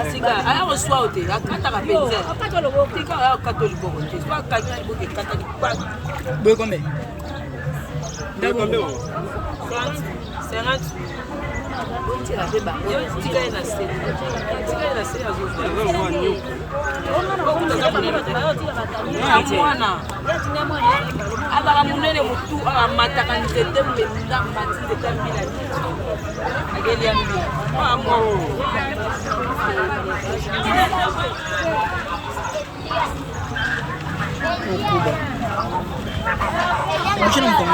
Asika aya koswa te akataka mpenza tika aya kokata liboko te so akangi na liboko ekatani pak boye kombe 50 tika ye na se tika ye na se azozwa mwana azalaka monene motu amataka nzete mpenza mati nzete ya mbila akelia mbila mwa Okuba. Mchina mkongo.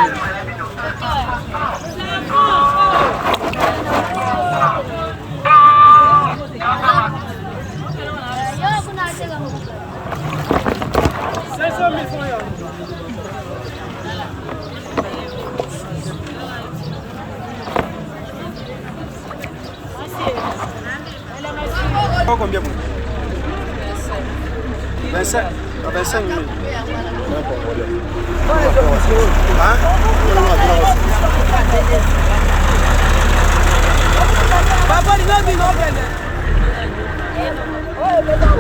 Combien bon 25 25 000.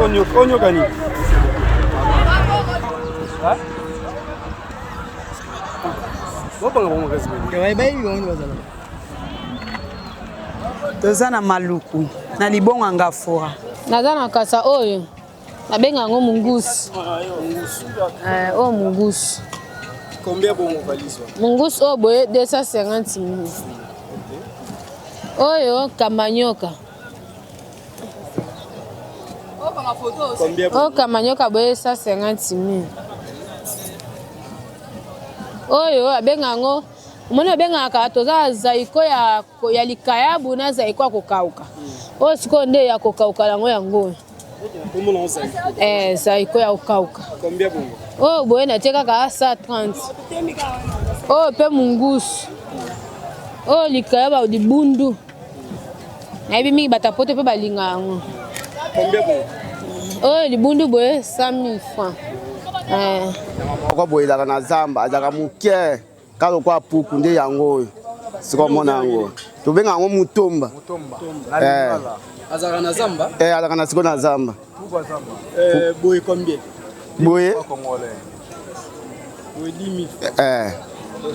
Hein? Onyoka nini? Toza na Maluku na libonga Ngafura. Naza na kasa oyo nabenga yango mungusu. Eh, oyo mungusu. Combien bongo valise wana? Mungusu oyo boye 250 mille. Oyo kamanyoka. Oyo kamanyoka boye 150 mille. Oyo abenga yango omoni babengaka toza zaiko ya, ya likayabu na zaiko ya kokauka. Oyo sikoyo nde ya kokauka yango yango oyo. Eh, zaiko ya kokauka. Oyo boye natie kaka 130. Oyo mpe mungusu. Oyo likayaba libundu. Nayebi mingi bato ya poto mpe balinga yango. Oyo libundu boye 100 000 francs. Eh. Moko boye ezalaka na zamba, azalaka moke kaka lokola puku nde yango oyo sikoyo omona yango tobenga yango mutomba. Eh. Azalaka na zamba? Eh, azalaka na sikoyo na zamba. Eh, boye combien? Boye? Boye 10 000. Eh.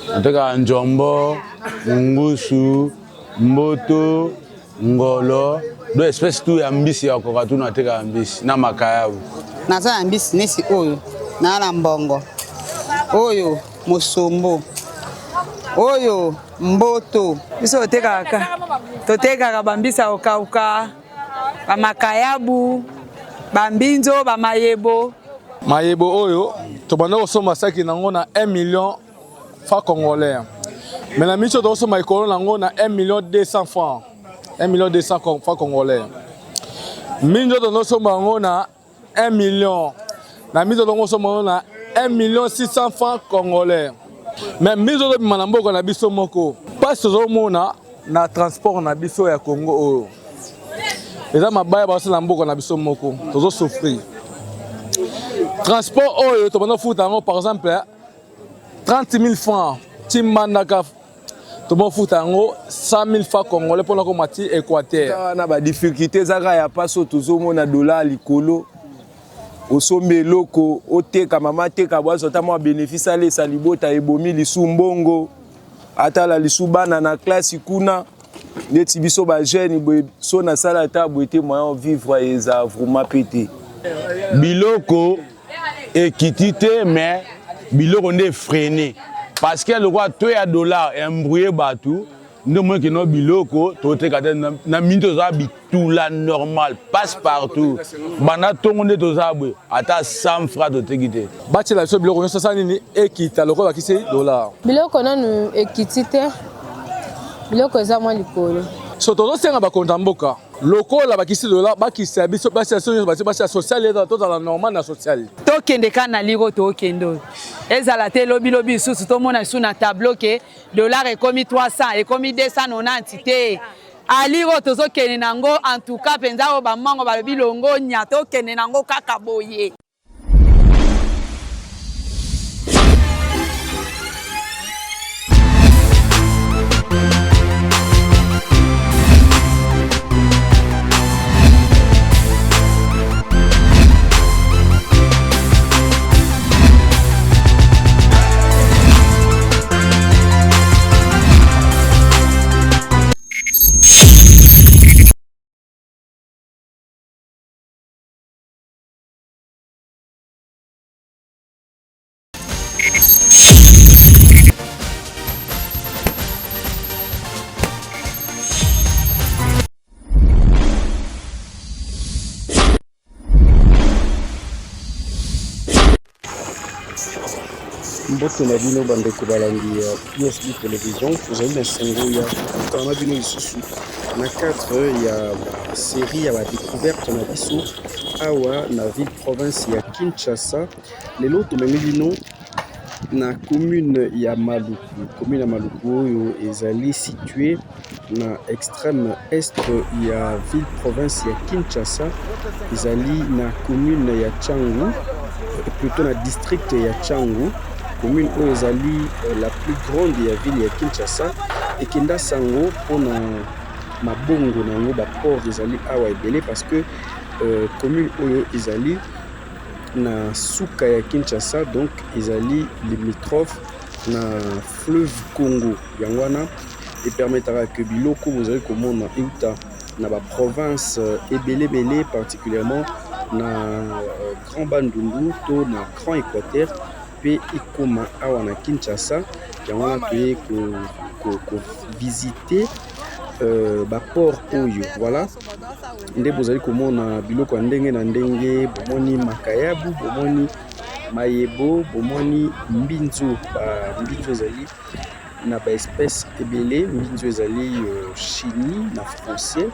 Natekaka njombo, mungusu, mboto, ngolo, do espèce tout ya mbisi ya koka tu natekaka mbisi na makayabu. Naza na mbisi nesi oyo naa na mbongo oyo mosombo oyo mboto. Biso totekaka totekaka bambisi ya kokauka, bamakayabu, bambinzo, bamayebo. Mayebo oyo tobanda kosomba saki nango na 1 million franc congolais mais na miso tokosomba ekolo nango na 1 million 200 francs 1 million 200 francs congolais mingi tokosomba yango na 1 million na miso tokosomba yango na 1 million 600 francs congolais mais miso tobima na mboka na biso moko mpasi tozomona na transport na biso ya Congo oyo eza mabaya basala na mboka na biso moko tozosouffrir transport oyo tobanda kofuta yango par exemple 30 000 francs ti Mbandaka tobofuta yango 100 000 francs congolais mpona koma ti Équateur. Na ba difficulté eza kaka ya mpasi oyo tozomona dollar likolo, osombi eloko oteka, mama ateka bo azwa ata mwa bénéfice alesa libota, ebomi lisu mbongo, atala lisu bana na classe kuna neti biso ba jeune boye so nasala ata boye te moyen vivre eza vraiment pe te. Biloko ekiti te mais biloko nde freine parce que lokola taux ya dollar embrouille bato nde omoni kino biloko toteka te na mingi toza bitula normal passe partout banda ntongo nde toza boye ata 100 francs toteki te. Batiela biso biloko nyonso asala nini ekita lokola bakisi dollar. Biloko nanu ekiti te, biloko eza mwa likolo. So tozosenga bakonzi ya mboka lokola bakisi dollar bakisa biso basi ya nyonso basi basi ya social ezala tozala normal na social. Tokende kaka na liro tokende oyo ezala te lobi lobi lisusu tomona lisusu na tableau ke dollar ekomi 300 ekomi 290 te aliro tozokende nango en tout cas mpenza oyo bamongo balobi longonya tokende nango kaka boye. Mbote na bino bandeko balandi ya PSB Television, tozali na esengo ya kokutana na bino lisusu na cadre ya ba serie ya ba decouverte na biso awa na ville province ya Kinshasa. Lelo tomemi bino na commune ya Maluku. Commune ya Maluku oyo ezali situe na extreme est ya ville province ya Kinshasa, ezali na commune ya Tshangu, plutôt na district ya Tshangu. Commune oyo ezali la plus grande ya ville ya Kinshasa, ekenda sango mpona mabongo na yango, ba port ezali awa ebele parce que commune oyo ezali na suka ya Kinshasa, donc ezali limitrophe na fleuve Congo. Yango wana epermetaka ke biloko bozali komona euta na ba province ebele ebele, particulièrement na Grand Bandundu to na Grand Equateur, mpe ekoma awa na Kinshasa. Yango wana toye kovisite ba port oyo. Voilà nde bozali komona biloko ya ndenge na ndenge, bomoni makayabu, bomoni mayebo, bomoni mbinzo. Ba mbinzo ezali na ba espèce ebele. Mbinzo ezali chini na français,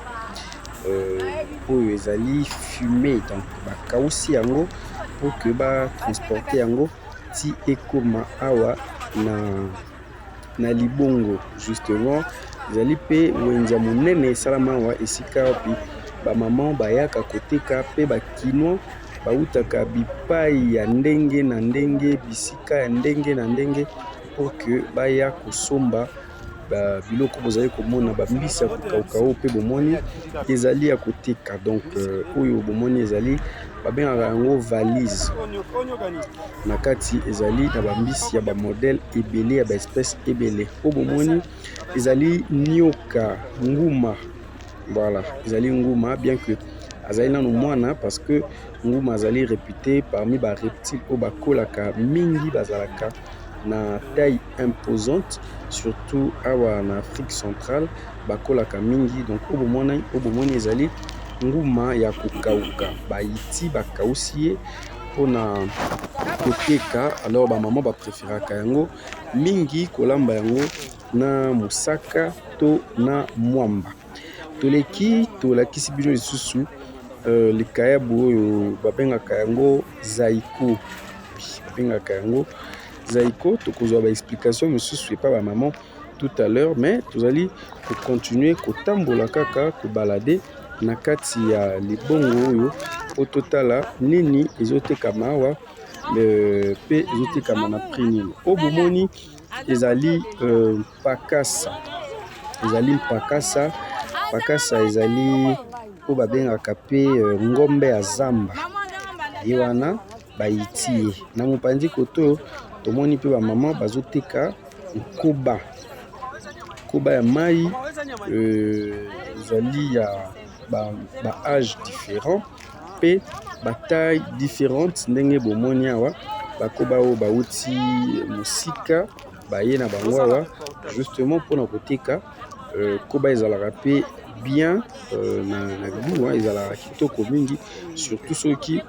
oyo ezali fume, donc bakausi yango pour que ba transporte yango ti ekoma awa na libongo. Justement ezali mpe wenze ya monene esalama awa, esika wapi bamama bayaka koteka mpe bakinois bautaka bipai ya ndenge na ndenge, bisika ya ndenge na ndenge, pour que baya kosomba ba biloko bozali komona, bambisi ya kokauka oyo mpe bomoni ezali ya koteka. Donc oyo bomoni ezali babengaka yango valise, na kati ezali na bambisi ya bamodele ebele ya baespèce ebele. Oyo bomoni ezali nioka nguma, voilà ezali nguma, bien que azali nano mwana, parce que nguma azali réputé parmi ba reptiles oyo bakolaka mingi, bazalaka na taille imposante, surtout awa na Afrique centrale bakolaka mingi. Donc oyo bomoni ezali nguma ya kokauka, bayiti bakausi ye mpona koteka. Alors bamama bapréféraka yango mingi kolamba yango na mosaka to na mwamba. Toleki tolakisi bino lisusu likayabu oyo babengaka yango zaiko, babengaka yango zaiko. Tokozwa ba explication mosusu epa ba maman tout à l'heure, mais tozali kocontinue kotambola kaka kobalade na kati ya libongo oyo po totala nini ezotekama awa mpe ezotekama na prix nini. Oyo bomoni ezali mpakasa, ezali mpakasa. Mpakasa ezali oyo babengaka mpe ngombe ya zamba, ye wana bayiti ye na mopanzi. Koto tomoni mpe bamama bazoteka nkoba, nkoba ya mai, ezali ya ba âge différent mpe ba taille différente. Ndenge bomoni awa, bakoba oyo bauti mosika, baye na bango awa justement mpona koteka. Koba ezalaka mpe bien na goût, ezalaka kitoko mingi, surtout soki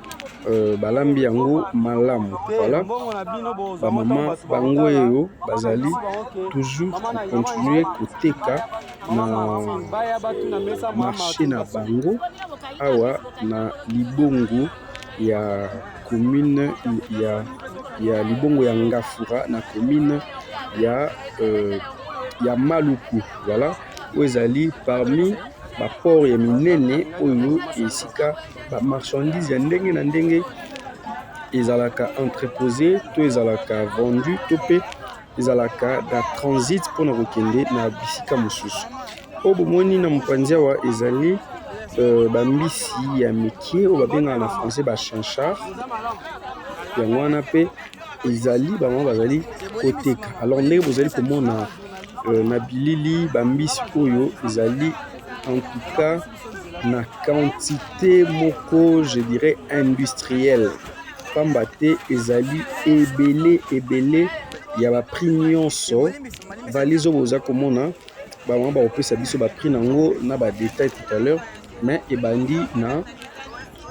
balambi yango malamu. Voilà bamama bango oyo bazali toujours kocontinue koteka na marché na bango awa na libongo ya commune ya libongo ya Ngafura, na commune ya Maluku. Voilà oyo ezali parmi baport ya minene oyo esika bamarchandise ya ndenge na ndenge ezalaka entreposé to ezalaka vendu to mpe ezalaka na transit mpona kokende na bisika mosusu. Oyo bomoni na mopanzi awa ezali bambisi ya mike oyo babengaka na français ba chinchard. Yango wana mpe ezali bamama bazali koteka. Alors ndenge bozali komona na bilili, bambisi oyo ezali en tout cas na quantité moko, je dirais, industrielle, pamba te ezali ebele ebele ya baprix nyonso. Valise oyo boza komona, bamama bakopesa biso baprix nango na badetail tout à l'heure, mais ebandi na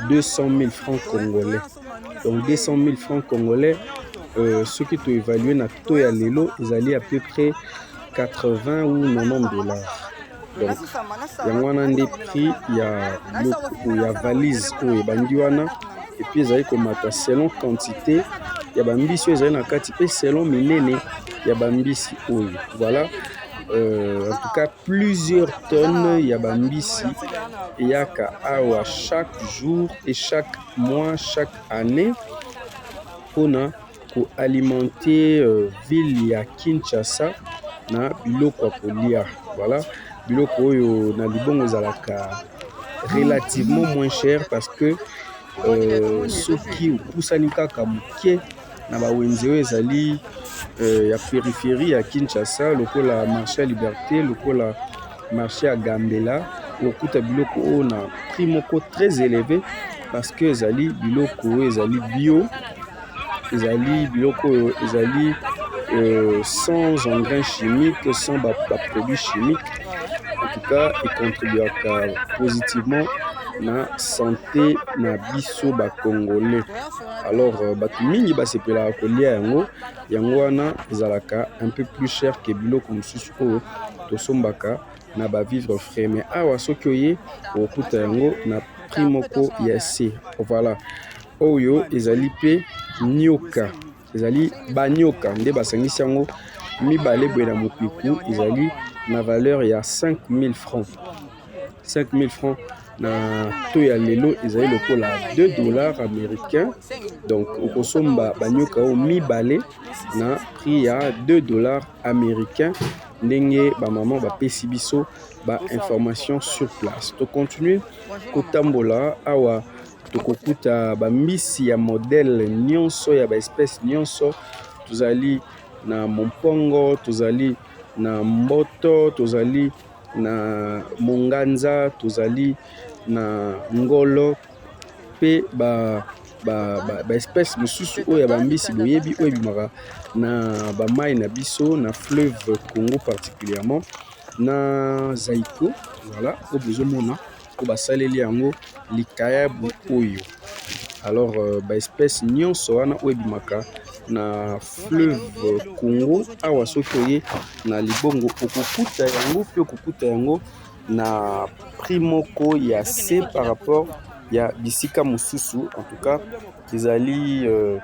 200 000 francs congolais. Donc 200 000 francs congolais. Euh, soki to évaluer na taux ya lelo ezali à peu près 80 ou 90 dollars. Donc yango wana nde prix ya biloko ya valise oyo ebandi wana et puis ezali komata selon quantité ya bambisi oyo ezali na kati mpe selon minene ya bambisi oyo. Voilà. Euh, en tout cas plusieurs tonnes ya bambisi eyaka awa chaque jour et chaque mois, chaque année mpona koalimenter euh, ville ya Kinshasa na biloko ya kolia. Voilà, biloko oyo na libongo ezalaka relativement moins cher parce que euh, soki opusani kaka moke na bawenze oyo ezali euh, ya périphérie ya Kinshasa lokola marché ya Liberté, lokola marché ya Gambela, okokuta biloko oyo na prix moko très élevé parce que ezali biloko oyo ezali bio, ezali biloko oyo ezali euh, sans engrais chimique, sans ba, ba produits chimiques. En tout cas, econtribuaka positivement na santé na biso ba congolais. Alors euh, bato mingi basepelaka kolia yango, yango wana ezalaka un peu plus cher que biloko mosusu oyo tosombaka na ba vivre frais. Mais awa soki oye okokuta yango na prix moko ya se. Voilà, oyo ezali pe nioka, ezali banioka nde basangisi yango mibale boye na mopiku, ezali na valeur ya 5000 francs. 5000 francs na taux ya lelo ezali lokola 2 dollars américains. Donc okosomba banioka oyo mibale na prix ya 2 dollars américains ndenge ba maman bapesi biso ba information sur place. To continuer kotambola awa, tokokuta bambisi ya modèle nyonso ya ba espèce nyonso. Tozali na mompongo, tozali na mboto, tozali na monganza, tozali na ngolo mpe ba ba, ba, ba espèce mosusu oyo ya bambisi boyebi oyo ebimaka na bamai na biso na fleuve Congo particulièrement na Zaiko. Voilà oyo bozomona oyo basaleli yango likayabu oyo. Alors euh, ba espèce nyonso wana oyo ebimaka na fleuve Congo awa soki oye na libongo okokuta yango mpe okokuta yango na prix moko ya se par rapport ya bisika mosusu. En tout cas ezali euh,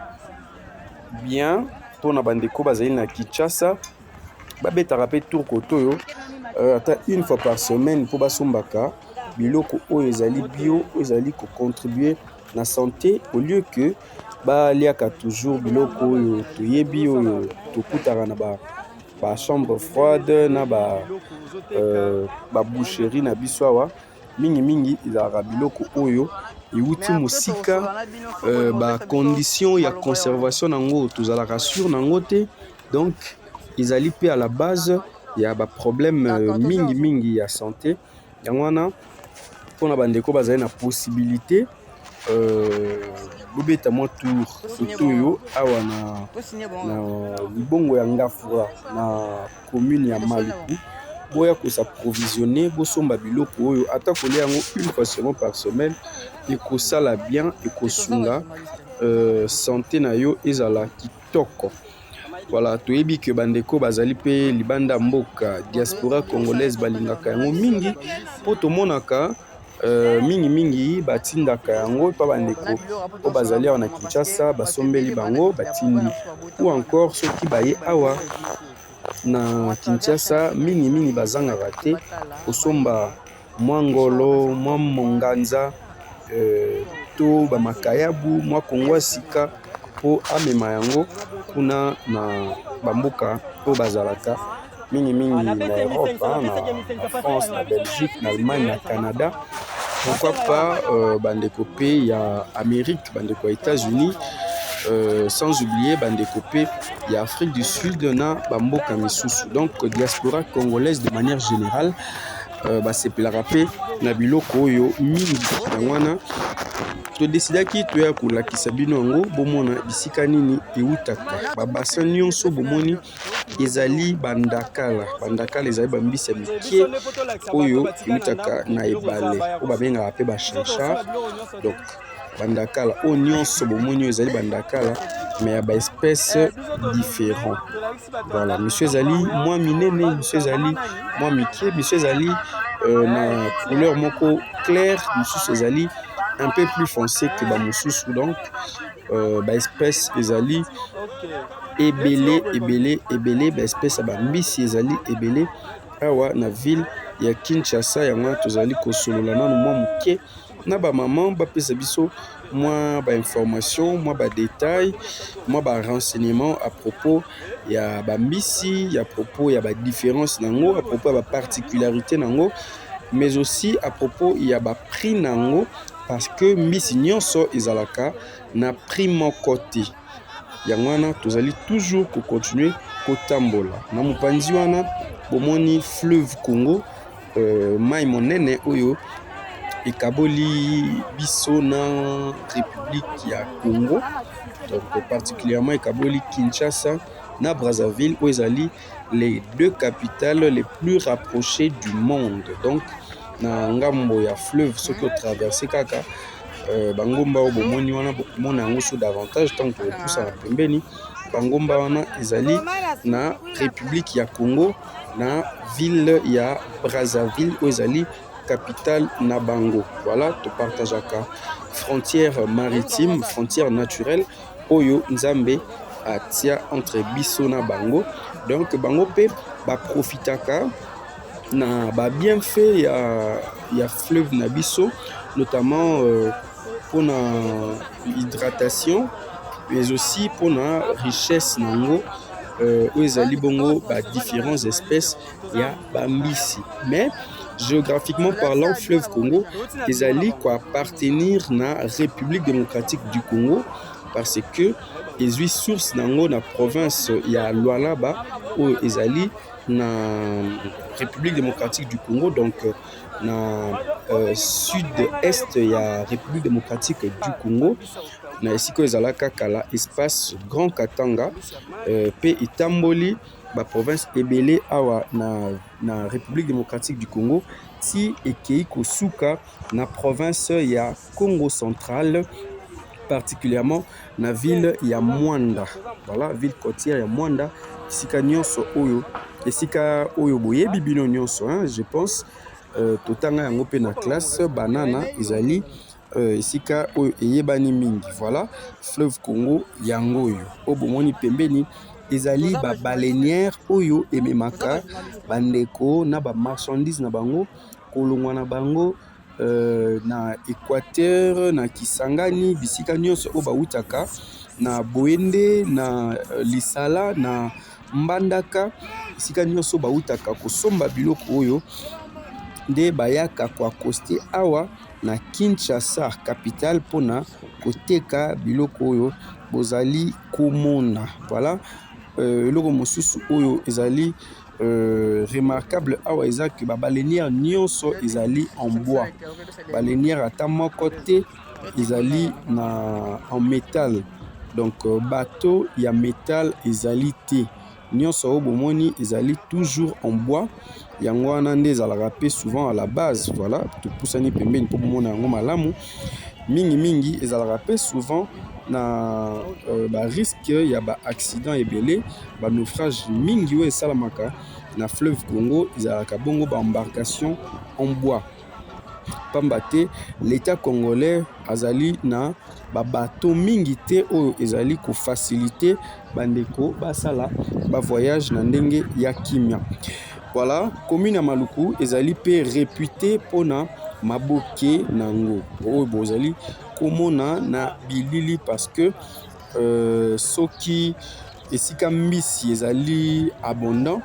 bien mpona bandeko bazali na Kinshasa babetaka mpe tour koto oyo euh, ata une fois par semaine mpo basombaka biloko oyo ezali bio, oyo ezali kocontribue na santé au lieu que baliaka toujours biloko oyo toyebi oyo tokutaka na ba ba chambre froide na ba euh, ba boucherie na biso awa. Mingimingi ezalaka biloko oyo ewuti mosika, euh, ba condition ya conservation nango tozalaka sur nango te. Donc ezali mpe à la base ya ba problème euh, mingi mingi ya santé. Yango wana mpona bandeko bazali na possibilité euh, bobeta mwa tour koto oyo awa na, na libongo ya Ngafura na commune ya Maluku, boya kosapprovisionner, bosomba biloko oyo ata kolia yango une fois seulement par semaine ekosala bien, ekosunga euh, santé na yo ezala kitoko. Voilà, toyebi ke bandeko bazali mpe libanda mboka, diaspora congolaise balingaka yango mingi mpo tomonaka euh, mingi mingi batindaka yango mpa bandeko oyo bazali awa na Kinshasa, basombeli bango batindi, ou encore soki baye awa na Kinshasa mingi mingi bazangaka te kosomba mwa ngolo, mwa monganza euh, to bamakayabu, mwa kongwa sika mpo amema yango kuna na bamboka oyo bazalaka mingimingi na Europe, na France, na Belgique, na Allemagne, na Canada, pourquoi pas euh, bandeko mpe ya Amérique, bandeko ya États-Unis, euh, sans oublier bandeko mpe ya Afrique du Sud na bamboka misusu. Donc diaspora congolaise de manière générale euh, basepelaka mpe na biloko oyo mingi. Yango wana todesidaki toya kolakisa bino yango, bomona bisika nini eutaka. Babassin nyonso bomoni ezali bandakala. Bandakala ezali bambisi ya mike oyo eutaka na ebale oyo babengaka mpe bachanchard. Donc Bandakala oyo nyonso bomoni oyo ezali bandakala mais ya ba espèce différent. Voilà, misu ezali mwa minene, misu ezali mwa mike, misu ezali euh, na couleur moko claire, mosusu ezali un peu plus foncé que ba mosusu donc euh, ba espèce ezali ebele ebele ebele ba espèce ya bambisi ezali ebele awa na ville ya Kinshasa yango wana tozali kosolola nanu mwa moke na ba maman bapesa biso mwa ba information mwa ba detail mwa ba renseignement à propos ya ba mbisi à propos ya ba différence na yango à propos ya ba particularité na yango mais aussi à propos ya ba prix na yango parce que mbisi nyonso ezalaka na prix moko te yango wana tozali toujours kocontinue kotambola na mopanzi wana bomoni fleuve Congo euh, mai monene oyo ekaboli biso na République ya Congo donc particulièrement ekaboli Kinshasa na Brazzaville oyo ezali les deux capitales les plus rapprochées du monde donc na ngambo ya fleuve soki otraverse kaka euh, bangomba oyo bomoni wana bokomona yango so davantage ntango tokopusana pembeni bangomba wana ezali na République ya Congo na ville ya Brazzaville oyo ezali capitale na bango. Voilà, topartageaka frontière maritime, frontière naturelle oyo Nzambe atia entre biso na bango. Donc bango pe baprofitaka na ba bienfait ya, ya fleuve na biso notamment euh, mpona hydratation mais aussi mpona richesse na yango euh, oyo ezali bongo ba différentes espèces ya bambisi mais géographiquement parlant fleuve Congo ezali ko appartenir na République démocratique du Congo parce que ezwi source na yango na province ya Lualaba oyo ezali na République démocratique du Congo donc na euh, sud-est ya République démocratique du Congo na esika oyo ezalaka kala espace Grand Katanga euh, pe etamboli ba province ebele awa na, na République démocratique du Congo ti ekei kosuka na province ya Congo central particulièrement na ville ya Mwanda. Voilà, ville côtière ya Mwanda, esika nyonso oyo esika oyo boyebi bino nyonso hein, je pense euh, totanga yango mpe na classe banana ezali euh, esika oyo eyebani mingi. Voilà, fleuve Congo yango oyo oyo bomoni pembeni ezali ba baleinière oyo ememaka bandeko na ba marchandise na bango kolongwa na bango euh, na Equateur na Kisangani bisika nyonso oyo bawutaka na Boende na euh, Lisala na Mbandaka esika nyonso bawutaka kosomba biloko oyo nde bayaka koakoste awa na Kinshasa capitale mpona koteka biloko oyo bozali komona. Voilà euh, eloko mosusu oyo ezali Euh, remarquable awa eza que ba baleinière nyonso ezali en bois baleinière ata moko te ezali na en métal donc euh, bateau ya métal ezali te nyonso oyo bomoni ezali toujours en bois yango wana nde ezalaka mpe souvent à la base voilà topusani pembeni mpo bomona yango malamu mingimingi ezalaka mpe souvent na euh, ba risque ya ba accident ebele ba naufrage mingi oyo esalamaka na fleuve Congo ezalaka bongo ba embarcation en bois pamba te l'etat congolais azali na ba bateau mingi te oyo ezali ko faciliter bandeko basala ba voyage na ndenge ya kimia. Voilà, commune ya Maluku ezali pe repute mpona maboke na yango oyo bozali komona na bilili parce que euh, soki esika mbisi ezali abondant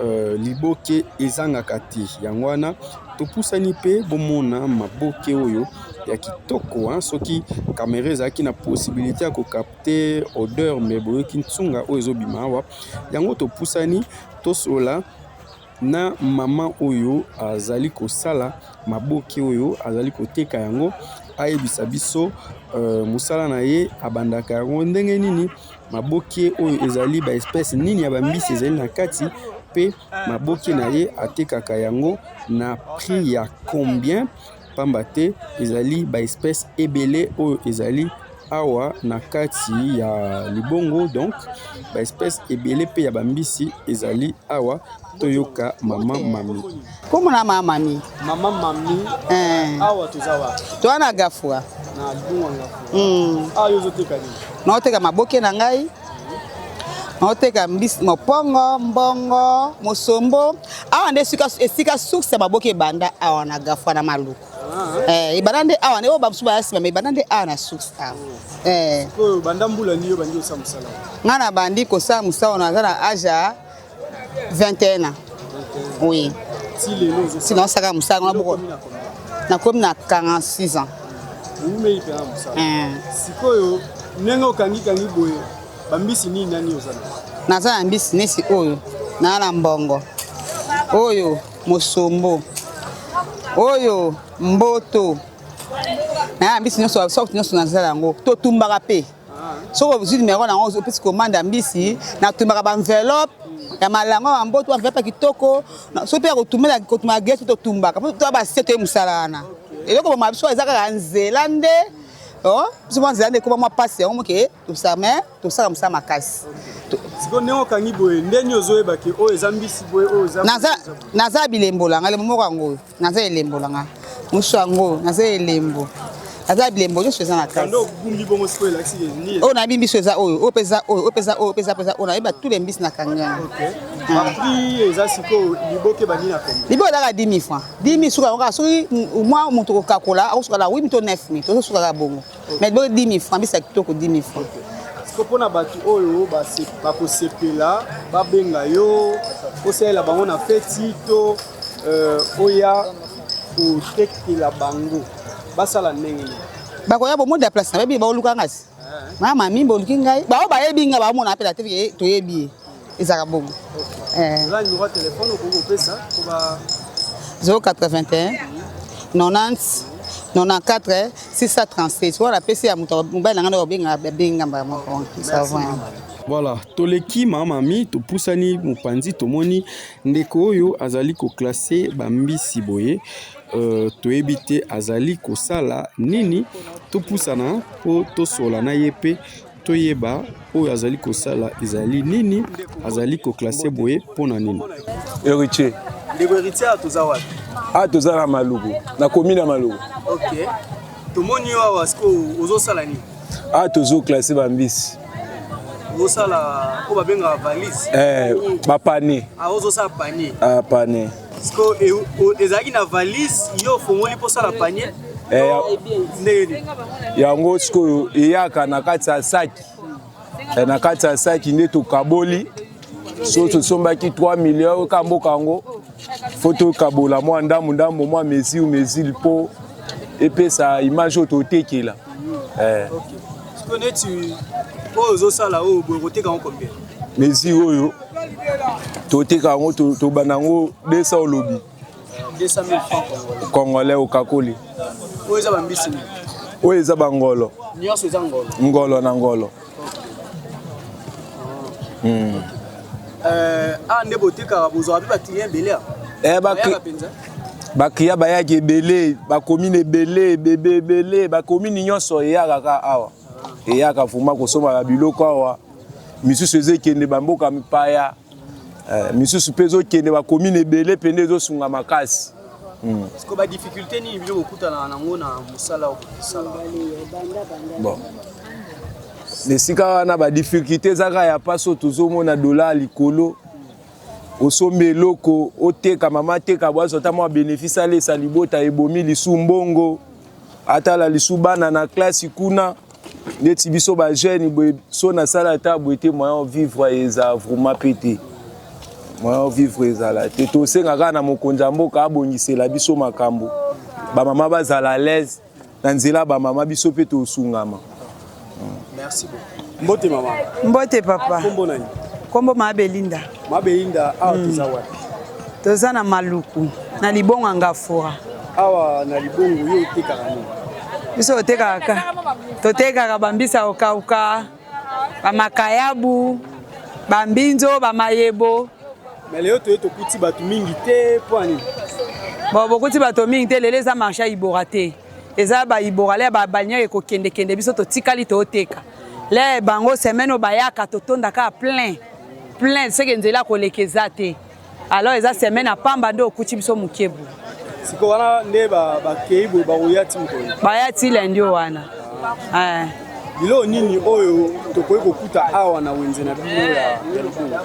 euh, liboke ezangaka te yango wana topusani mpe bomona maboke oyo ya kitoko hein? Soki kamera ezalaki na possibilité ya kokapte odeur me boyoki nsunga oyo ezobima awa yango topusani tosolola na mama oyo azali kosala maboke oyo azali koteka yango ayebisa biso euh, mosala na ye abandaka yango ndenge nini maboke oyo ezali ba espèce nini ya bambisi ezali na kati mpe maboke na ye atekaka yango na prix ya combien. Pamba te ezali ba espèces ebele oyo ezali awa na kati ya libongo donc ba espèces ebele pe ya ba mbisi ezali awa toyoka mama mami. Kombo na mama mami. Mama mami. Eh. Awa toza wapi? Toza na Gafua. Na libongo ya Gafua. Awa yo ozoteka nini? Naoteka maboke na ngai. Naoteka mbisi mopongo, mbongo, mosombo. Awa nde esika esika source ya maboke ebanda awa na Gafua na Maluku. Ah. Eh, ebanda nde awa nde oyo bamosusu baya nsima, mais ebanda nde awa na source awa. Oh. Eh. Sikoyo banda mbula nini yo bandi kosala mosala? Ngai nabandi kosala mosala naza na age ya 21 ans. Oui. Ti lelo ozo Ti naosaka mosala ngo boko. Nakomi na 46 ans. Oumeli mpenza mosala. Eh. Sikoyo ndenge okangikangi boye bambisi nini nani oza na? Naza na mbisi nesi oyo naa na mbongo oyo mosombo oyo mboto na mbisi nyonso sorte nyonso nazala yango totumbaka mpe soki ozwi numero na yango opesi commande ya mbisi natumbaka baenveloppe ya malango ya mboto enveloppe ya kitoko soki mpe ya kotumbela kotumba geste totumbaka mpo toya basie toye mosala wana eloko boma biso eza kaka nzela nde oh, biso mwa nzela nde ekoma mwa mpasi yango moke tosala mais tosala mosala makasi. Sikoyo ndenge okangi boye nde nini ozoyeba ke oyo eza mbisi boye oyo eza naza bilembo langa elembo moko yango oyo naza elembo langa mosusu yango oyo naza elembo naza bilembo nyonso eza na kati oyo nayebi mbisi eza oyo oyo mpe eza oyo oyo mpe eza oyo mpe eza mpe eza oyo nayeba tous les mbisi nakangi yango. Liboke ezalaka 10 000 francs 10 000 suka yango kaka soki mwa moto kokakola akosuka na 8 000 to 9 000 tozosuka kaka bongo. Mais bo 10 000 francs bisa kitoko 10 000 francs. Siko mpona bato oyo bakosepela babenga yo osalela bango na feti to euh, oya kotekela bango basala ndenge nini? Bakoya bomoni ya place na bayebi baoluka nga si eh. mama mami boluki ngai bao bayebi ngai baomona mpe na te toyebi ye ezalaka bongo. Eh. Oza numéro ya telefone okoki kopesa po ba 081 90 94 637 wana apesi ya moto mobali na ngai nde obenga abengi ngai mbala moko ça va. Voilà, toleki mama mami, topusani mopanzi, tomoni ndeko oyo azali koklase bambisi boye. Euh, toyebi te azali kosala nini. Topusana mpo tosola na ye mpe Toyeba oyo azali kosala ezali nini, azali ko classer boye mpo na nini? Heritier. Ndeko Heritier, awa toza wapi? Awa toza na Maluku, na commune ya Maluku. Ok. Tomoni yo awa sikoyo ozosala nini? Awa tozo classer ba mbisi. Ozosala oyo babengaka valise? Eh, ba panier. Ah, ozosala panier. Ah, panier. Sikoyo ezalaki na valise yo ofongoli mpo osala panier? Eh, ndenge nini? Yango sikoyo eyaka na kati ya saki eh, na kati ya saki nde tokaboli so tosombaki 3 million ka mboka yango fo tokabola mwa ndambo ndambo mwa mesure mesure mpo epesa image oyo totekela eh. Sikoyo neti oyo ozosala oyo boye koteka yango combien? Mesure oyo toteka yango tobanda yango 200 olobi 200 000 francs congolais. Congolais okakoli. Oyo eza bambisi nini? Oyo eza bangolo. Nyonso eza ngolo. Ngolo na ngolo. Okay. Euh, ah nde botekaka bozwaka mpe baclient ebele awa? Eh, Bayaka mpenza? Baclient bayaki ebele, bakomine ebele, bebe ebele, bakomine nyonso eyaka kaka awa. Eyaka vraiment kosomba biloko awa. Misusu ezekende bamboka mipaya. Eh, misusu mpe ezokende bakomine ebele mpe nde ezosunga makasi. Sikoyo ba difficulté nini bino bokutanaka nango na mosala oyo bosala? Bon, na esika wana ba difficulté eza kaka ya mpasi oyo tozomona dollar likolo, osombi eloko oteka, mama ateka bo azwa ata mwa bénéfice alesa libota, ebomi lisu mbongo, atala lisu bana na classe kuna. Neti biso ba jeune boye so nasala ata boye te, moyen vivre eza vraiment pe te, moyen vivre ezala te. Tosenga kaka na mokonzi ya mboka abongisela biso makambo, bamama bazala à l'aise na nzela, bamama biso mpe tosungama. Merci beaucoup. Mbote mama. Mbote papa. Kombo nani? Kombo Mama Belinda. Mama Belinda, awa toza wapi? Toza na Maluku, na libongo Ngafura. Awa na libongo yo otekaka nini? Biso totekaka totekaka bambisa ya kokauka, bamakayabu, bambinzo, bamayebo. Mais lelo toye tokuti bato mingi te mpo ya nini? Bon, bokuti bato mingi te, lelo eza marché ya Ibora te. Eza ba Ibora le ba balniere kokende kende biso totikali toteka. Le bango semaine oyo bayaka totondaka plein. Plein seke nzela koleka eza te. Alors eza semaine ya pamba nde okuti biso moke boye. Siko wana nde bakei boye bakoya ti mokolo. Baya ti lundi wana. Eh. Biloko nini oyo tokoki kokuta awa na wenze na bino ya Lubunga?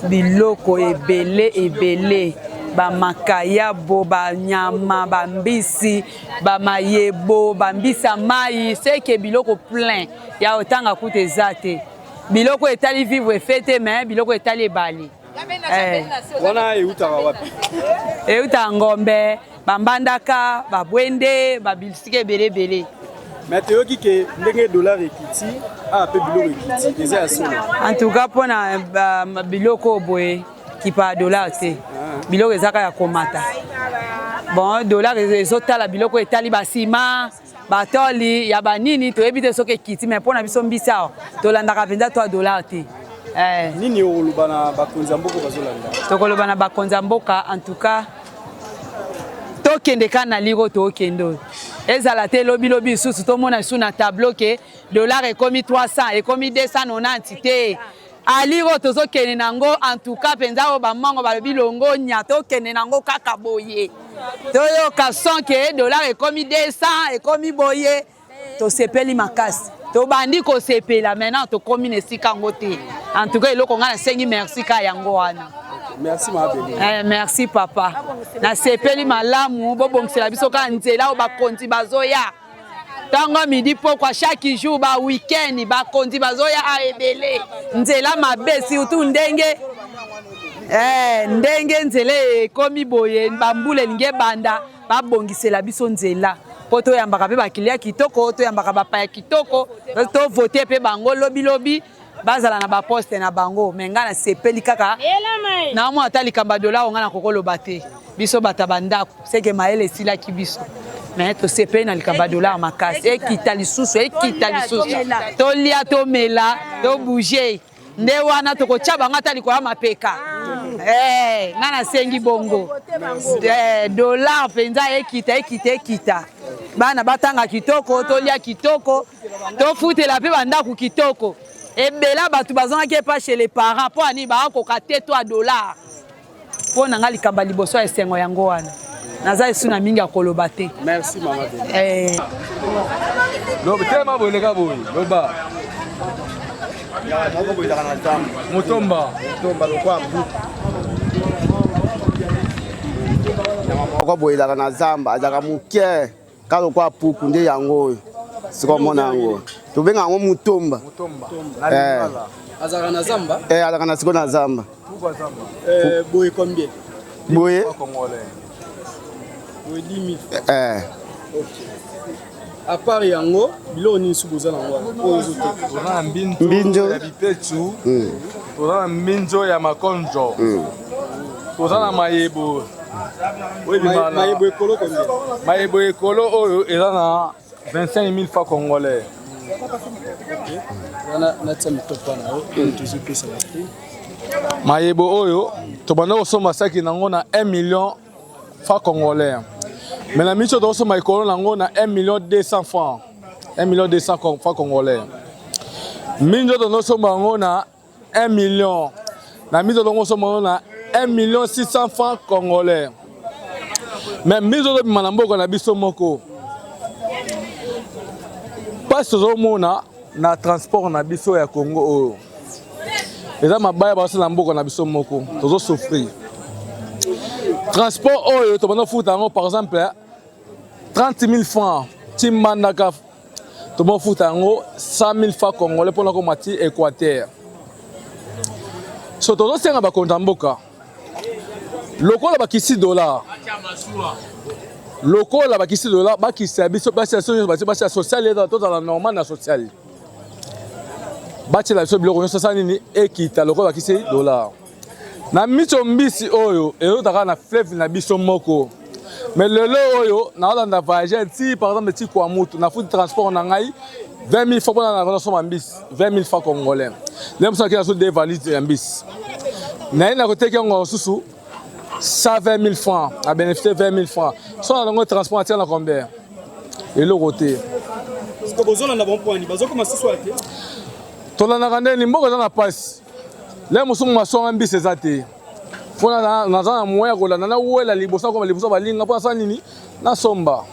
Biloko ebele ebele, bamakayabo, banyama, bambisi, bamayebo, bambisi ya mai, seke biloko plein ya otanga kuta eza te. Biloko etali vivre fete mais biloko etali ebale. Eh. Wana eutaka wapi? Eutaka Ngombe, bambandaka, babwende, babisika ebele ebele. Mais toyoki ke ndenge dollar ekiti awa mpe biloko ekiti, eza ya solo? En tout cas mpona biloko oyo boye kipa dollar te, biloko ezaka ya komata. Bon, dollar ezotala biloko etali basima batoli ya banini, toyebi te soki ekiti, mais mpona biso mbisi awa tolandaka mpenza to ya dollar te. Eh. Nini okoloba na bakonzi ya mboka bazolanda? Tokoloba na bakonzi ya mboka, en tout cas tokende kaka na liro, tokende oyo ezala te lobilobi lisusu tomona lisusu na tableau ke dollar ekomi 300 ekomi 290 te. Aliro tozokende nango en tout cas mpenza oyo bamango balobi longonya, tokende nango kaka boye, toyoka son ke dollar ekomi 200 ekomi boye, tosepeli makasi, tobandi kosepela maintenant, tokomi na esika yango te. En tout cas eloko ngai nasengi merci kaka yango wana. Merci ma belle. Eh, merci papa, nasepeli malamu. Bobongisela biso kaka nzela oyo bakonzi bazoya ntango midi pokwa chaque jour, ba week-end bakonzi bazoya a ebele, nzela mabe surtout ndenge eh, ndenge nzela ekomi boye, bambula elingi ebanda, babongisela biso nzela mpo toyambaka mpe bakilia kitoko, toyambaka bapaya kitoko, tovote mpe bango lobilobi bazala na baposte na bango. Me ngai nasepeli kaka naomona ata likambo ya dollar ngai nakokoloba te, biso bato ya bandako seke mayele esilaki biso, me tosepeli na likambo ya dollar makasi. Ekita lisusu, ekita lisusu, tolia, tomela, tobouge nde wana tokotya bango ata likolo ya mapeka. Eh, ngai nasengi bongo eh, dollar mpenza ekita, ekita, ekita, bana batanga kitoko, tolia kitoko, tofutela mpe bandako kitoko. Ebela bato bazongaki epa chez les parents mpo ani bakoka te to ya dollar. Mpo na ngai likambo ya liboso ya esengo yango wana, naza esu na mingi ya koloba te. Merci mama. Eh. Telema boye, leka boye, loba. Motomba. Motomba lokwa mbuku moko boye ezalaka na zamba, azalaka moke kaka lokola puku, nde yango oyo sikoyo omona yango tobenga yango mutomba. Eh. Azalaka na zamba? Eh, azalaka na sikoyo na zamba. Eh, boye combien? Boye Boye 10 000. Eh. Ok. À part yango, biloko nini su boza nango wana oyo ozoteka? Toza na mbinzo Mbinzo. ya bipetu, toza na mbinzo ya makonjo, toza na mayebo oyo ebimaka na- Mayebo ekolo combien? Mayebo ekolo oyo eza na 25 000 francs congolais. Wana natia mitopa na yo oyo tozopesa bato. Mayebo oyo tobanda kosomba saki nango na 1 million francs congolais, mais na miso tokosomba ekolo nango na 1 million 200 francs, 1 million 200 francs congolais. Mingi tozosomba yango na 1 million, na miso tokosomba yango na 1 million 600 francs congolais. Mais miso tozobima na mboka na biso moko, mpasi tozomona na transport na biso ya Congo oyo eza mabaya bazosala na mboka na biso moko, tozosouffrir. Transport oyo tobanda kofuta yango par exemple 30 000 francs ti Mbandaka, tobofuta yango 100 000 francs congolais mpona koma ti Équateur. So tozosenga bakonzi ya mboka, lokola bakisi dollar, lokola bakisi dollar, bakisa biso basi ya biso nyonso, basi basi ya social ezala, tozala normal na social, batiela biso biloko nyonso asala nini ekita lokola bakisi dollar. Na miso mbisi oyo ezotaka na fleuve na biso moko, mais lelo oyo naolanda voyageur ti par exemple ti Kwamutu, nafuti transport na ngai 20 000 francs mpona nasomba mbisi 20 000 francs congolais. Nde mosu nakei naso de valise ya mbisi naye na koteki yango mosusu. 120 000 francs na bénéficie 20 000 francs so na longo transport atia na combien eloko te. Bozolanda bango mpo nini bazokoma susu te? Tolandaka ndeni mboka eza na mpasi, le mosusu masonga mbisi eza te, mpo naza na moyen ya kolanda, nawela liboso, akoma liboso balinga mpo nasala nini, nasomba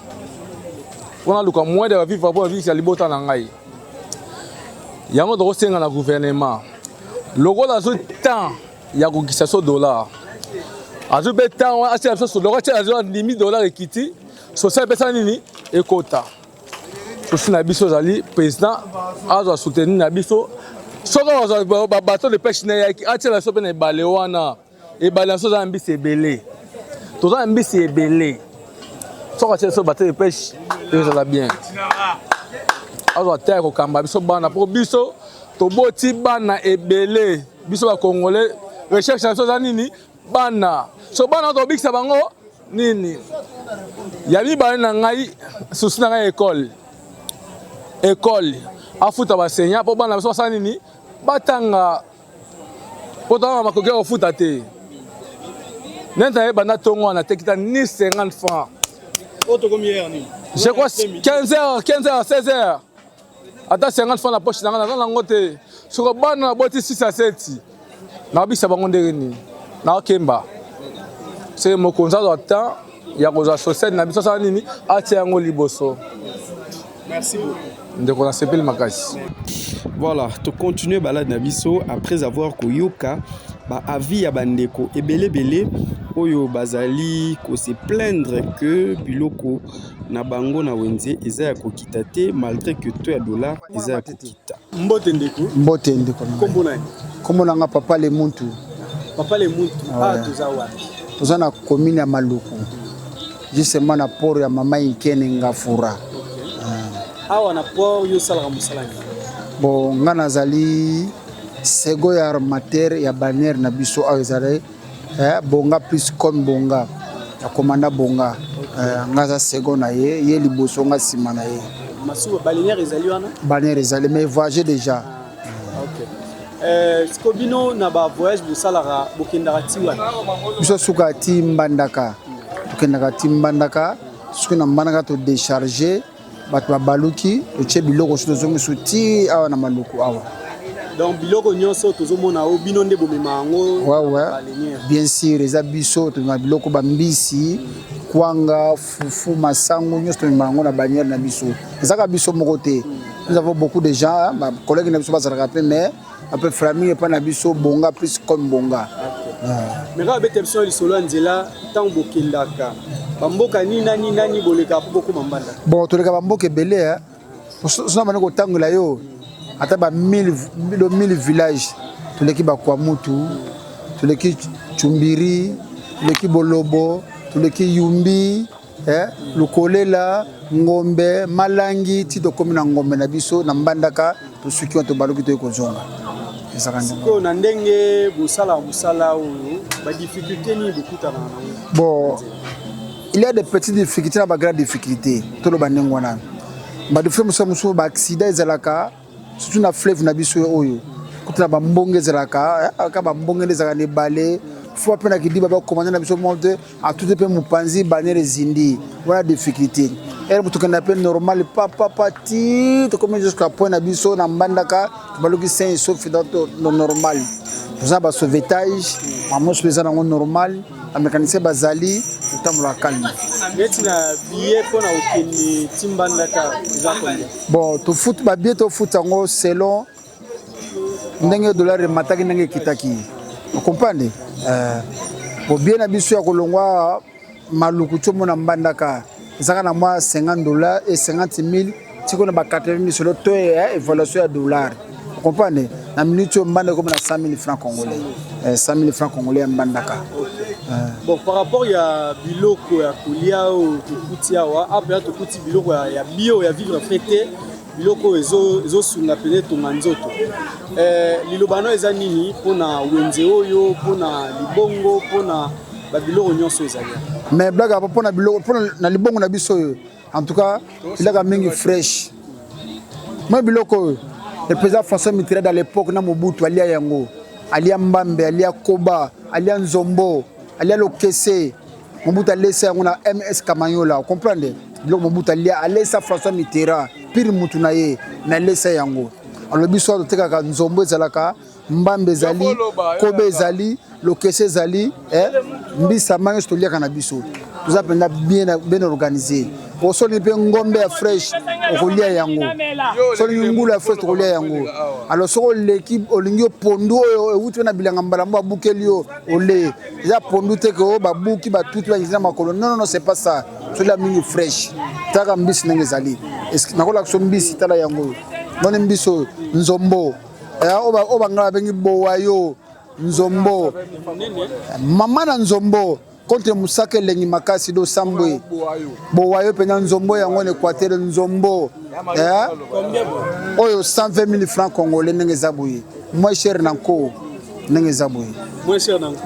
mpo naluka moyen de vivre mpo nabikisa libota na ngai. Yango tokosenga na gouvernement, lokola azwi temps ya kokisa so dollar, azwi mpe temps wana atia biso lokola atia, azwi andimi dollar ekiti, social epesa nini ekota. Souci na biso ezali président azwa soutenir na biso, soki azwa babateau de pêche na yaki atiela biso mpe na ebale wana. Ebale na biso eza na mbisi ebele, toza na mbisi ebele. Soki atiela biso bateau de pêche ezala bien, azwa te ya kokamba biso bana, mpo biso toboti bana ebele. Biso bacongolais, recherche na biso eza nini? Bana. So bana tobikisa bango nini? Ya mibale na ngai, susi na ngai, ekole. Ekole afuta basenya mpo bana biso basala nini? Batanga, mpo tanga makoki ya kofuta te. Neti nayeba na ntongo wana tekita ni 50 francs. Je crois 15 heures, 15 heures, 16 heures, ata 50 francs na poche na ngai naza nango te. Soko bana naboti 6 à 7, nakobikisa bango ndenge nini? Nakokemba se mokonzi azwa temps ya kozwa société na biso, asala nini, atia yango liboso. Merci beaucoup. Ndeko, nasepeli makasi. Voilà, tocontinue balade na biso après avoir koyoka baavis ya bandeko ebelebele oyo bazali kose plaindre que biloko na bango na wenze eza ya kokita te, malgré que taux ya dollar eza ya kokita. Mbote ndeko. Mbote ndeko. Kombo nani? Kombo nanga Papa Lemuntu. Papa Lemuntu, awa toza wapi? Toza na commune ya Maluku, justement na port ya Mama Inkene Ngafura. Awa na port, yo osalaka mosala nini? Bon, nga nazali second ya armateur ya bannière na biso awa, ezali Bonga plus comme Bonga ya commandant Bonga. Nga aza second na ye, ye liboso, nga nsima na ye. Masuwa baleinière ezali wana? Bannière ezali, mais voyage déjà. Ok. Siko bino na bavoyage bosalaka, bokendaka ti wana? Biso suka ti Mbandaka, tokendaka ti Mbandaka. Soki na Mbandaka todécharge, bato babaluki, totie biloko, so tozongi so ti awa na Maluku awa. Donc biloko nyonso tozomona oyo, bino nde bomema yango? Ouais, bien sûr, eza biso tomema biloko, bambisi, kwanga, fufu, masango, nyonso tomema yango na bannière na biso. Ezaka biso moko te, nous avons beaucoup de gens, bacollègue na biso bazalaka mpe, mais après mingi epai na biso Bonga plus comme Bonga. Mais kaka bete biso lisolo ya nzela, ntango bokendaka bamboka nini nani nani bolekaka mpo bokóma Mbanda? Bon, toleka bamboka ebele, sona bandi kotangola yo ata ba 1000 village. Toleki Bakwamutu, toleki Chumbiri, toleki Bolobo, toleki Yumbi, Lukolela, Ngombe, Malangi, ti tokómi na Ngombe na biso na Mbandaka. Tosuki wana, tobaluki, toyei kozonga. Ezalaka ndenge. Sikoyo na ndenge bosalaka mosala oyo, badifficulté nini bokutanaka nango? Bon, il y a des petites difficultés na bagrande difficulté. Toloba ndenge wana, badifficulté mosusu mosusu, baaccident ezalaka surtout na fleuve na biso oyo. Kuta na bambonge ezalaka ka bambonge nde ezalaka na ebale fo mpe na kidiba, bakomanda na biso monte atute mpe mopanzi bannière ezindi wana, difficulté ere. Tokenda mpe normal papapa ti tokomi jusqu'à point na biso na Mbandaka, tobaluki sain sauf normal. Toza na basauvetage, makambo nyonso eza nango normal, bamécanicien bazali, totambolaka calme. Neti na billet mpona kokende ti Mbandaka eza combien? Bon, tofuti babillet, tofuti yango selon ndenge dollar emataki, ndenge ekitaki, ocomprendre. Po billet na biso ya kolongwa Maluku ti omona Mbandaka ezaka na mwa 50 $ et 50 000 tiko na ba 80 000 selon to ya évaluation ya dollar, comprendre. Na minute oyo Mbandaka ekomi na 100 000 francs congolais, 100 000 francs congolais ya Mbandaka. Bon, par rapport ya biloko ya kolia oyo tokuti awa, awa tokuti biloko ya bio, ya vivre frais te, biloko oyo ezosunga pene etonga nzoto. Liloba no eza nini mpona wenze oyo, mpona libongo, mpona babiloko nyonso ezali? Mais blague apo, mpona biloko, mpona na libongo na biso oyo, en tout cas elaka mingi fraîche. Moi biloko oyo, le président François Mitterrand à l'époque na Mobutu alia yango, alia mbambe, alia koba, alia nzombo. Alia lokese. Mobutu alesa yango na MS Kamanyola, comprendre? Biloko Mobutu alia, alesa François Mitterrand, pire mutu na ye, mais alesa yango. Alors biso totekaka nzombo ezalaka mbamba ezali, kobe ezali, lokese ezali, eh, mbisa mai nyonso toliaka na biso. Toza mpenza bien, bien organisé. Osoli mpe ngombe ya fresh okolia yango, soki ngulu ya fresh tokolia yango. Alors soki oleki olingi yo pondu oyo ewuti na bilanga mbala mbo abukeli yo ole eza pondu te ke oyo babuki batuti bangisi na makolo. Non, non, non, c'est pas ça. Tolia mingi fresh. Taka mbisi ndenge ezali, nakolakisa mbisi, tala yango oyo moni mbisi oyo nzombo oyo bangala babengi bowayo nzombo, mama na nzombo contre mosaka elengi makasi do sambwe bowayo mpenza nzombo yango na Équateur nzombo oyo 120 000 francs congolais ndenge eza boye, moins cher na nko ndenge eza boye,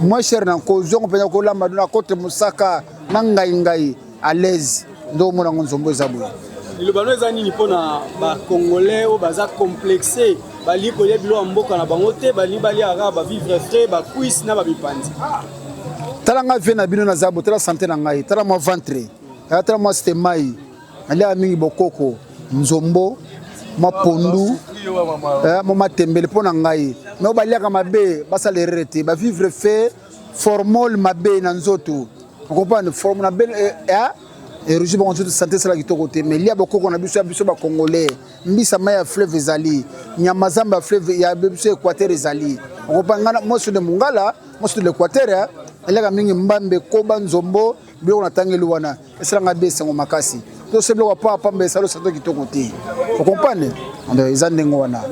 moins cher na nko zongo mpenza kolamba na contre mosaka na ngai ngai à l'aise nde omona yango nzombo eza boye. Liloba no eza nini mpona bacongolais oyo baza complexe, balingi kolia biloko ya mboka na bango te, balingi balia kaka bavivre frais, bacuisse na bamipanzi? Tala ngai vie na bino naza bo, tala santé na ngai, tala mwa ventre, tala mwa site mai. Naliaka mingi bokoko, nzombo, mwa pondu, mwa matembele mpo na ngai. Me oyo baliaka mabe basala erreur te, bavivre fait formol mabe na nzoto, okomprendre? Forme na be erosi bango nzoto, santé esala kitoko te. Mais lia bokoko na biso ya biso bacongolais, mbisa mai ya fleuve ezali, nyama zamba ya fleuve ya biso Équateur ezali, okomprendre? Ngai moi de Mongala, moi de l'Équateur, naliaka mingi mbambe, koba, nzombo, biloko natangeli wana esalanga be esengo makasi. Tose biloko ya pamba esala osato kitoko te, okomprendre? Eza ndenge wana.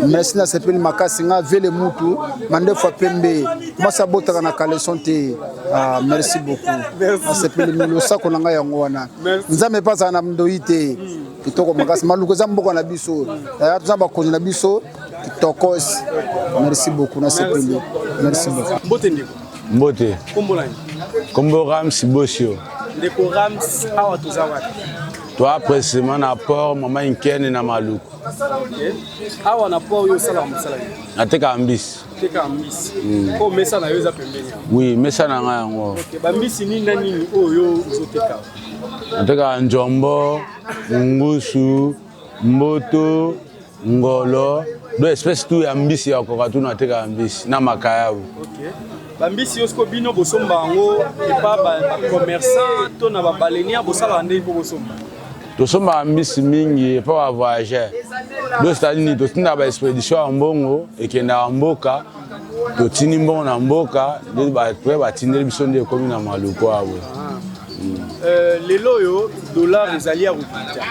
Merci, nasepeli makasi. Nga vele mutu mandefu ya pembe, mwasi abotaka na caleçon te. Ah, merci beaucoup, nasepeli mingi. Losako na ngai yango wana. Nzambe mpe azala na ndoi te. Kitoko makasi. Maluku eza mboka na biso, toza bakonzi na biso kitokos. Merci beaucoup, nasepeli, merci beaucoup. Mbote ndeko. Mbote. Kombo nani? Kombo Rams Bosio. Ndeko Rams, awa toza wapi? Toa précisément na port Mama Nkene na Maluku. Okay. Awa na port oyo osalaka mosala nini? Natekaka mbisi. Otekaka mbisi. Oyo mesa na yo eza pembeni awa? Oui, mesa na ngai yango. Okay. Bambisi nini na nini oyo ozoteka? Natekaka njombo, mungusu, mboto, ngolo, do espèce tout ya mbisi ya koka tu natekaka mbisi na makayabu. Okay. Bambisi yo siko bino bosomba yango epa bacommerçant to na babalenia, bosalaka ndenge mpo bosomba? Tosombaka mbisi mingi epa bavoyageur. Do c'est-à-dire nini, totindaka baexpédition ya mbongo ekendaka mboka, totindi mbongo na mboka nde après batindeli biso nde ekomi na Maluku awa. Lelo oyo dollar ezali ya kokita,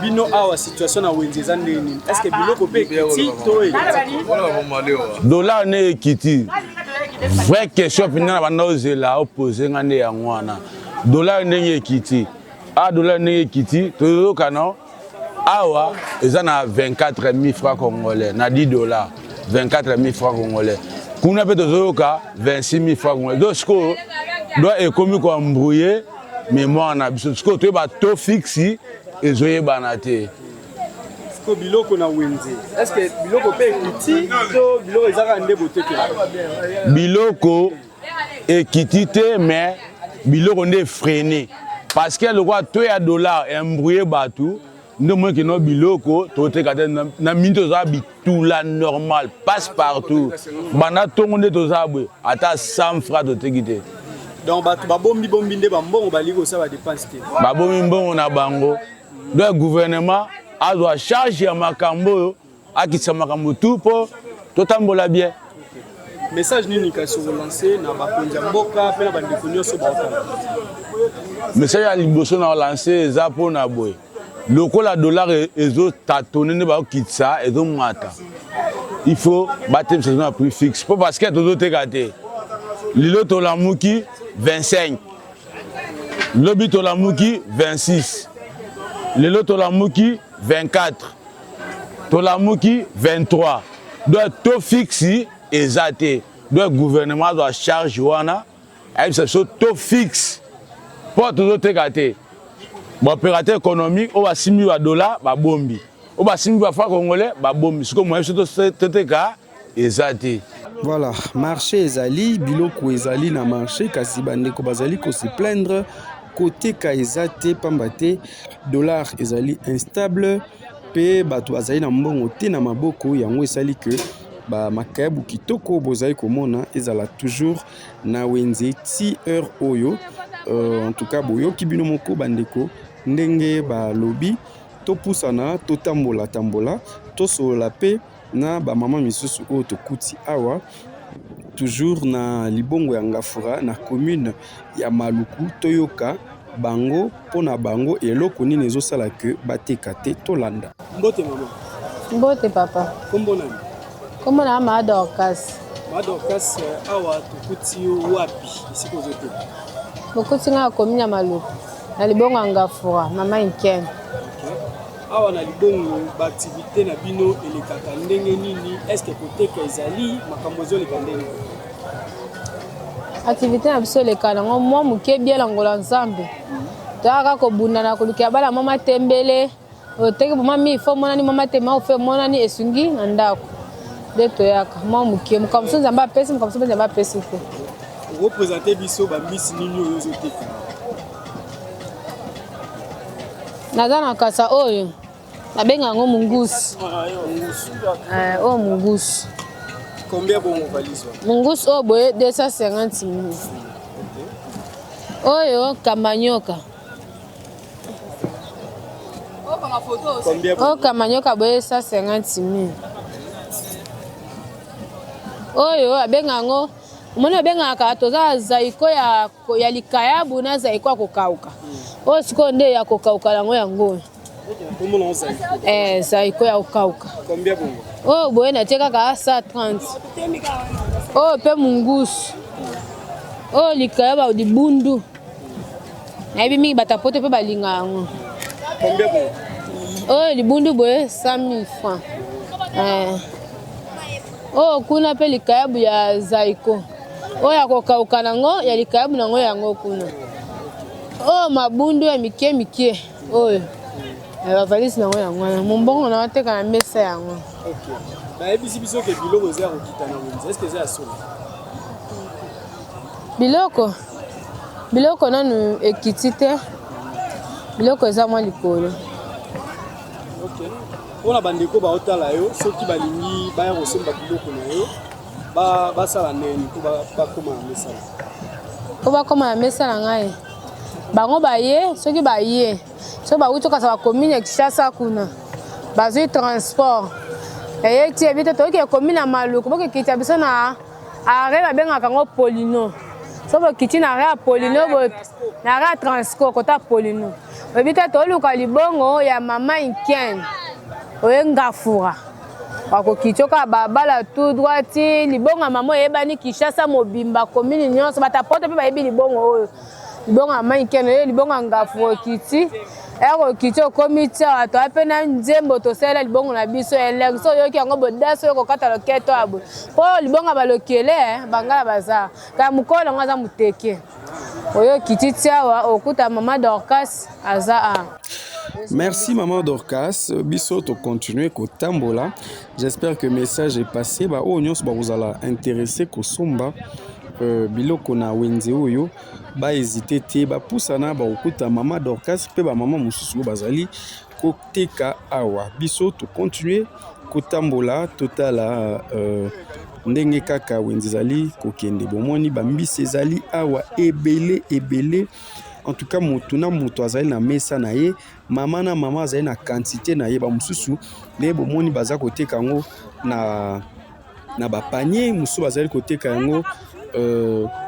bino awa situation na wenze eza ndenge nini? Est ce que biloko mpe ekiti to ekiti? Dollar nde ekiti, vraie question mpenza na banda ozela opose nga nde yango wana. Dollar ndenge ekiti, a dollar ndenge ekiti, toyoka no awa eza na 24 000 francs congolais na 10 dollars, 24 000 francs congolais. Kuna mpe tozoyoka 26 000 francs congolais. Donc sikoyo do ekomi koembrouiller mémoire na biso. Sikoyo toyeba taux fixe ezoyebana te. Sikoyo biloko na wenze, est ce que biloko mpe ekiti to biloko eza kaka nde botekelaka? Biloko ekiti te, mais biloko nde efreine parce que lokola taux ya dollar embrouille bato nde omoni kino biloko toteka te. Na mingi toza bitula normal passe partout banda ntongo nde toza boye, ata 100 francs toteki te. Donc bato babombi bombi nde bambongo, balingi kosala badepense te. Babombi mbongo na bango. Donc gouvernement azwa charge ya makambo oyo, akitisa makambo tu mpo totambola bien. Message nini kasi okolance na bakonzi ya mboka mpe na bandeko nyonso baotala? Message ya liboso na olance eza mpona boye: lokola dollar ezotatone nde bakokitisa, ezomata, il faut batemisa na prix fixe mpo parce que tozoteka te. Lelo tolamuki 25, lobi tolamuki 26, lelo tolamuki 24, tolamuki 23. Donc taux fixe eza te. Donc gouvernement azwa charge wana, ayebisa biso taux fixe mpo tozoteka te. Baopérateur économique oyo basimbi badollar babombi, oyo basimbi bafranc congolais babombi. Sikoyo moyen biso toteka. eza te. Voilà, marché ezali, biloko ezali na marché, kasi bandeko bazali ko se plaindre koteka eza te pamba te dollar ezali instable pe bato bazali na mbongo te na maboko, yango esali que ba makayabu kitoko bozali komona ezala toujours na wenze ti heure oyo. En tout cas boyoki bino moko bandeko ndenge balobi, topusana totambola tambola tosolola pe na ba mama misusu oyo tokuti awa toujours na libongo ya Ngafura na commune ya Maluku, toyoka bango mpo na bango eloko nini ezosala ke bateka te. Tolanda. Mbote mama. Mbote papa. Kombo nani? Kombo na Mama Dorcas. Mama Dorcas, awa tokuti yo wapi esika ozoteka? Bokuti nga na commune ya Maluku na libongo ya Ngafura, mama Inkene. Awa na libongo ba activité na bino elekaka ndenge nini? Est-ce que koteka ezali makambo ezoleka ndenge? Activité na biso eleka nango mwa moke biela ngola Nzambe. Toyaka kobunda na kolukela bana mwa matembele, oteki mwa mi fo monani mwa matema ofe monani esungi na ndako. Nde toyaka mwa moke, mokambo mosusu Nzambe apesi, mokambo mosusu Nzambe apesi te. Okopresente biso bambisi nini oyo ozoteka? Naza na kasa oyo nabenga yango mungusu. Oyo mungusu. Combien bongo valise wana? Mungusu oyo boye 250 mille. Oyo kamanyoka. Oyo kamanyoka boye 150 mille. Oyo abenga yango, omoni abengaka toza zaiko ya likayabu na zaiko ya kokauka. Oyo sikoyo nde ya kokauka yango yango. Zaiko ya kokauka. Oyo boye natie kaka 130. Oyo pe mungusu. Oyo likayabu libundu. Nayebi mingi bato ya poto pe balinga yango. Oyo libundu boye 100 000 francs. Oyo kuna pe likayabu ya zaiko. Oyo ya kokauka nango ya likayabu nango yango kuna. Oyo mabundu ya mike mike oyo. Ba valise nango yango wana. Mombongo na bateka na mesa yango. Okay. Bayebisi biso ke biloko eza ya kokita na wenze. Est-ce que eza ya solo? Biloko biloko nanu ekiti te. Biloko eza mwa likolo. Okay. Mpona bandeko baotala yo soki balingi baya kosomba biloko na yo basala nini mpo bakóma na mesa? Mpo bakóma na mesa na ngai bango baye, soki baye soki bauti okasa bacommune ya Kinshasa kuna bazwi transport eyeti yebi te toyoki ekomi na Maluku bokekita biso na arrêt babengaka yango Polino. So bokiti na arrêt ya Polino, na arrêt ya Transco kota Polino, oyebi te toluka libongo ya mama Inkien oye Ngafura, bakokiti oka babala tout droit ti libongo ya mama oyebani Kinshasa mobimba, commune nyonso bato ya poto mpe bayebi libongo oyo, libongo ya mama Inkien oye libongo ya Ngafura. Okiti ere okiti okomi ti awa, toya mpe na nzembo tosalela libongo na biso elengi. So oyoki yango bodasi oyo kokata loketo ya boye mpo libongo ya balokele bangala baza kaka mokolo yango aza moteke. Oyo okiti ti awa okuta mama Dorcas aza awa. Merci maman Dorcas, biso to continuer kotambola. J'espère que message est passé. Ba oyo nyonso bakozala intéressé kosomba biloko na wenze oyo, ba hésiter te, bapusana bakokuta mama Dorcas pe ba mama mosusu oyo bazali koteka awa. Biso to continuer kotambola totala ndenge kaka wenze ezali kokende. Bomoni bambisi ezali awa ebele ebele. En tout cas motu na moto azali na mesa na ye, mama na mama azali na quantité na ye. Ba mosusu nde bomoni baza koteka yango na ba panier, mosusu bazali koteka yango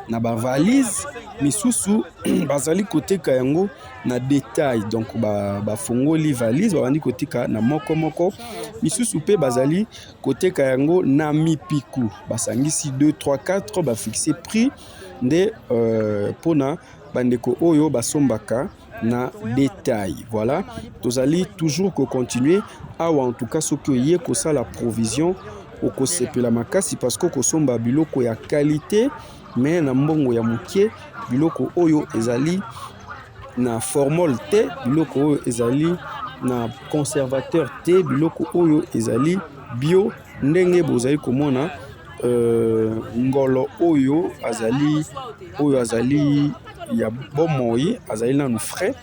na ba valise, misusu bazali koteka yango na détail. Donc bafongoli valise babandi koteka na moko moko, misusu pe bazali koteka yango na mipiku, basangisi 2 3 4 bafixe prix nde mpona bandeko oyo basombaka na détail. Voilà, tozali toujours ko continuer awa. En tout cas soki oye kosala provision okosepela makasi parce que okosomba biloko ya qualité mais na mbongo ya moke, biloko oyo ezali na formol te, biloko oyo ezali na conservateur te, biloko oyo ezali bio. Ndenge bozali komona euh, ngolo oyo azali oyo azali ya bomoi, azali nanu frais,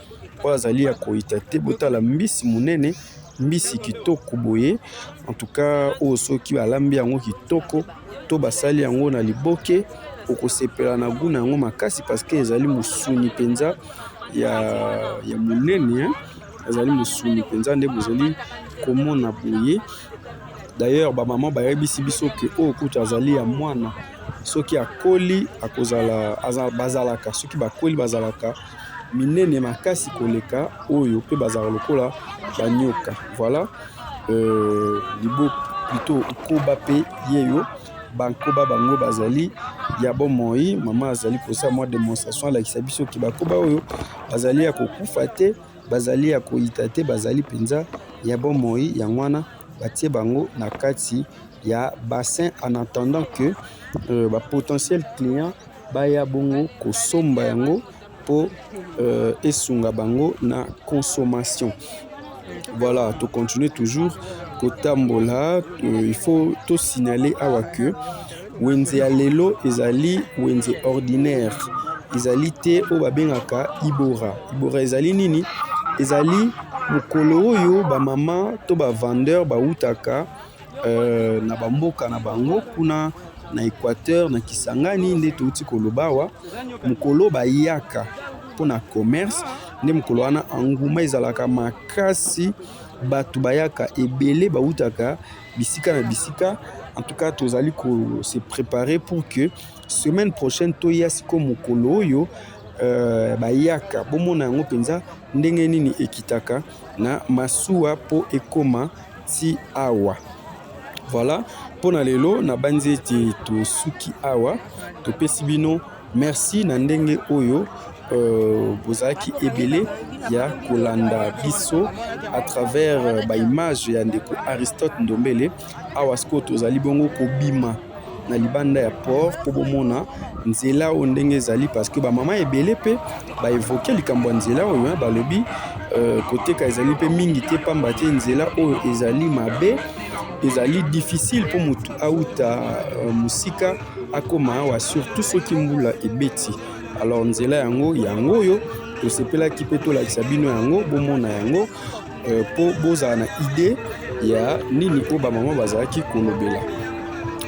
oyo azali ya koyita te. Botala mbisi monene, mbisi kitoko boye. En tout cas oyo soki balambi yango kitoko to basali yango na liboke, okosepela na gout na yango makasi parce que ezali mosuni mpenza ya, ya monene hein. Ezali mosuni mpenza nde bozali komona boye. D'ailleurs ba mama bayebisi biso ke oyo kutu azali ya mwana, soki akoli akozala bazalaka soki bakoli bazalaka minene makasi koleka oyo mpe bazalaka lokola banyoka. Voilà euh, libo plutôt nkoba mpe yeyo bankoba bango bazali ya bomoi. Mama azali kosala mwa demonstration alakisa biso ke bakoba oyo bazali ya kokufa te. Bazali ya koyita te, bazali mpenza ya bomoi, yango wana batie bango na kati ya bassin en attendant que euh, ba potentiel client baya bongo kosomba yango mpo euh, esunga bango na consommation. Voilà, to continuer toujours kotambola. Euh, il faut to signaler awa que wenze ya lelo ezali wenze ordinaire, ezali te oyo babengaka ibora. Ibora ezali nini? Ezali mokolo oyo bamama to bavendeur bawutaka euh, na bamboka na bango kuna na Equateur na Kisangani nde touti koloba awa, mokolo bayaka mpo na commerce nde mokolo wana enguma ezalaka makasi, bato bayaka ebele bawutaka bisika na bisika. En tout cas tozali ko se preparer pour que semaine prochaine toya sikoyo mokolo oyo euh, bayaka bomona yango mpenza ndenge nini ekitaka na masuwa mpo ekoma ti awa. Voilà mpo na lelo nabanzi ete tosuki awa, topesi bino merci na ndenge oyo euh, bozalaki ebele ya kolanda biso à travers euh, ba image ya ndeko Aristote Ndombele. Awa sikoyo tozali bongo kobima na libanda ya port mpo bomona nzela oyo ndenge ezali, parce que bamama ebele mpe baevoke likambo ya nzela oyo, balobi euh, koteka ezali mpe mingi te, pamba te nzela oyo ezali mabe, ezali difficile mpo motu auta euh, mosika akoma awa, surtout soki mbula ebeti. Alors nzela yango yango oyo tosepelaki mpe tolakisa bino yango, bomona yango mpo euh, bozala na idee ya nini oyo bamama bazalaki kolobela.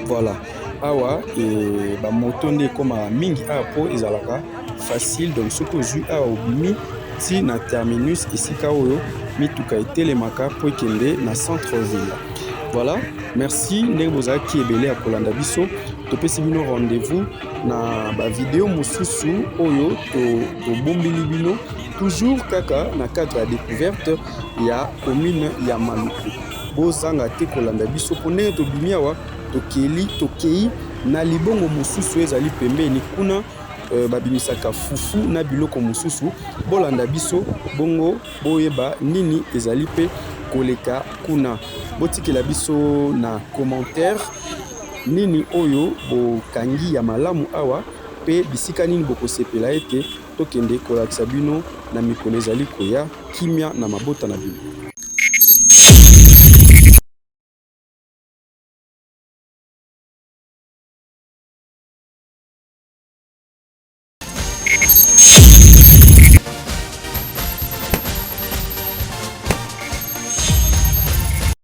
Voilà, awa e, bamoto nde ekomaka mingi awa mpo ezalaka facile. Donc soki ozwi awa obimi ti na terminus esika oyo mituka etelemaka mpo ekende na centre ville. Voilà, merci ndenge bozalaki ebele ya kolanda biso. Topesi bino rendez-vous na ba video mosusu oyo tobombeli bino toujours kaka na cadre ya découverte ya commune ya Maluku. Bozanga te kolanda biso mpo ndenge tobimi awa tokeli tokei na libongo mosusu ezali pembeni kuna euh, babimisaka fufu na biloko mosusu. Bolanda biso bongo boyeba nini ezali mpe koleka kuna. Botikela biso na commentaire nini oyo bokangi ya malamu awa mpe bisika nini bokosepela ete tokende kolakisa bino na mikolo ezali koya. Kimia na mabota na bino.